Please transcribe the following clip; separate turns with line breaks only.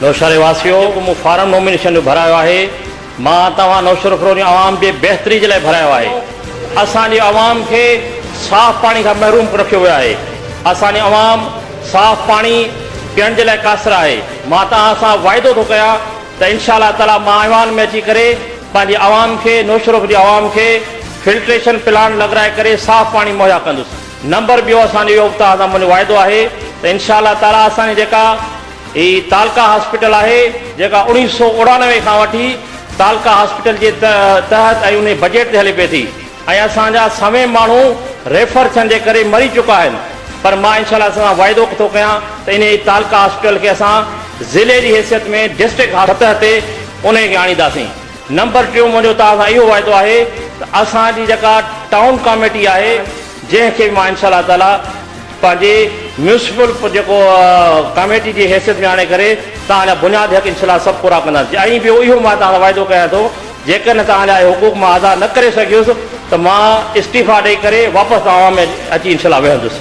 نوشهري واسيو جيڪو مون فارم نومينيشن جو ڀرايو آهي مان توهان نوشهروخرو جي عوام جي بهتري جي لاء ڀرايو آهي. اسان جي عوام کي صاف پاڻي کان محروم رکيو ويو آهي. اسان جي عوام صاف پاڻي پيئڻ جي لاء قاصر آهي. مان توهان سان واعدو ٿو ڪيان ته انشاء الله تعالي مان ايوان ۾ اچي ڪري پنهنجي عوام کي نوشهروخ جي عوام کي فلٽريشن پلانٽ لڳرائي ڪري صاف پاڻي مهيا ڪندس. نمبر ٻيو اسان جو اهو به توهان سان منهنجو واعدو آهي ته انشاء الله تعالي اسان جي جيڪا هي تعلقه هاسپيٽل آهي جيڪا اوڻيهه سو اوڙانوي کان وٺي تعلقه هاسپيٽل جي تحت ۽ انهي بجيٽ تي هلي پئي ٿي ۽ اسان جا سوين ماڻهو ريفر ٿيڻ جي ڪري مري چڪا آهن پر مان انشاء الله سان واعدو ٿو ڪيان ته انهي تعلقه هاسپيٽل کي اسان ضلعي جي حيثيت ۾ ڊسٽرڪٽ سطح تي انهي کي آڻينداسين. نمبر ٽيون منهنجو توهان سان اهو واعدو آهي ته اسان جي جيڪا ٽائون ڪاميٽي آهي جنهن کي به مان انشاء الله تعالي پنهنجي ميونسپل جيڪو ڪاميٽي جي حيثيت ۾ آڻي ڪري توهان جا بنيادي حق انشاء الله سڀ پورا ڪنداسين ۽ ٻيو اهو مان توهان سان واعدو ڪيان ٿو جيڪڏهن توهان جا اهي حقوق مان ادا نه ڪري سگهيس ته مان استعيفا ڏئي ڪري واپس عوام ۾ اچي انشاء الله ويهندس.